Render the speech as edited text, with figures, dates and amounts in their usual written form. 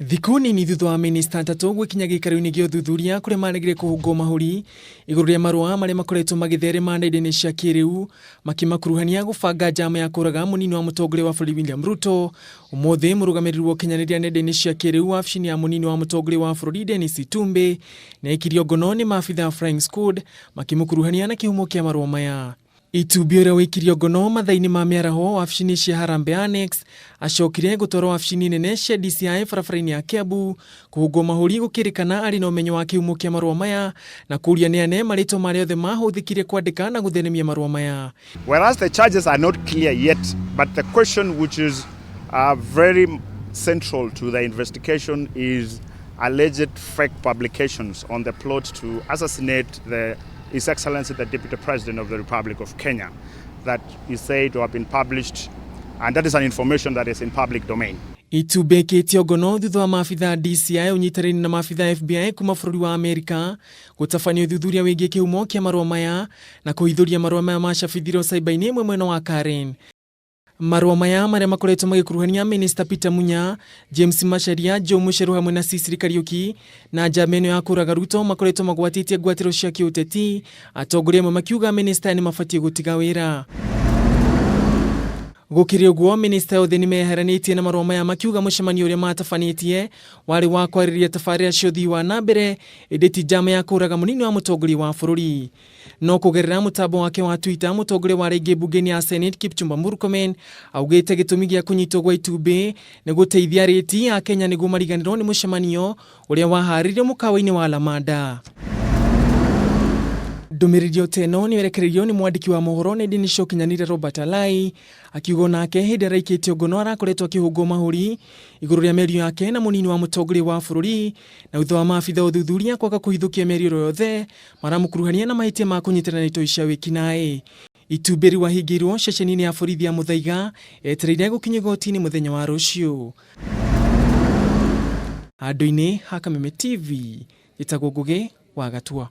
Thikũ nini thutha wa minista atatũ gwĩkinya gĩikaro-inĩ gĩa ũthuthuria kũrĩa maregire kũhũngwo mahũri igũrũ rĩa marũa marĩa makoretwo magĩtherema nenda-inĩ cia kĩrĩu makĩmakuruhania gũbanga njama ya kũraga mũnini wa mũtongoria wa bũrũri William Ruto. Ũmũthĩ mũrũgamĩrĩri wa ũkinyanĩria nenda-inĩ cia kĩrĩu wabici-inĩ ya mũnini wa mũtongoria wa bũrũri Dennis Itumbi nĩaikirio ngono nĩ maabitha a Flying Squad makĩmũkuruhania na kĩhumo kĩa marũa maya. Itumbĩ ũrĩa waikirio ngono mathaa-inĩ ma mĩaraho wabici-inĩ cia Harambee Annex acokire gũtwarwo wabici-inĩ nene cia DCI barabara-inĩ ya Kiambu kũhũngwo mahũri gũkĩrĩkana arĩ na ũmenyo wa kĩhumo kĩa marũa maya na kũria neane marĩtwa marĩa othe mahũthĩkire kwandĩka na gũtheremia marũa maya. Whereas the charges are not clear yet, but the question which is very central to the investigation is alleged fake publications on the plot to assassinate the His Excellency the Deputy President of the Republic of Kenya that is said to have been published, and that is an information that is in public domain. Itumbĩ ĩkĩtio ngono thutha wa maabitha DCI ũnyitanĩri na maabitha FBI kuma bũrũri wa Amerika gũtabania ũthuthuria wĩgiĩ kĩhumo kĩa marũa maya na kũhithũria marũa maya macabithirio cyber-inĩ ĩmwe mwena wa Karen. Marũa maya marĩa makoretwo magĩkuruhania Minister Peter Munya, James Macharia, Joe Mucheru hamwe na Cecily Kariuki na njama ĩno ya kũraga Ruto makoretwo magwatĩtie ngwatĩro cia kĩũteti, atongoria amwe makiuga minista nĩ mabatiĩ gũtiga wĩra. Gũkĩrĩ ũguo, minista othe nĩ meheranĩtie na marũa maya makiuga mũcemanio ũrĩa matabanĩtie warĩ wa kwarĩrĩria tabarĩra cia ũthii wa na mbere ĩndĩ ti njama ya kũraga mũnini wa mũtongoria wa bũrũri. No kũgerera mũtambo wake wa Twitter, mũtongoria wa rĩngĩ mbunge-inĩ ya Senate Kipchumba Murkomen augĩte gĩtũmi gĩa kũnyitwo gwa itumbĩ nĩ gũteithia rĩti ya Kenya nĩguo mariganĩrwo nĩ mũcemanio ũrĩa waharĩirio mũkawa-inĩ wa Lamada. Ndũmĩrĩri o ta ĩno nĩ yerekereirio nĩ mwandĩki wa mohoro nenda-inĩ cia ũkinyanĩria Robert Alai akiuga onake hĩndĩ araikĩtio ngono arakoretwo akĩhũngwo mahũri igũrũ rĩa mĩario yake na mũnini wa mũtongoria wa bũrũri na thutha wa maabitha ũthuthuria kwaga kũhithũkia mĩario ĩyo yothe maramũkuruhania na mahĩtia ma kũnyitana na itoi cia wĩkinaĩ. Itumbĩ rĩu ahingĩirwo ceceni-inĩ ya borithi ya Muthaiga etereire gũkinya igoti-inĩ mũthenya wa rũciũ. Handũ-inĩ ha Kameme TV, njĩtagwo Ngũgĩ wa Gatua.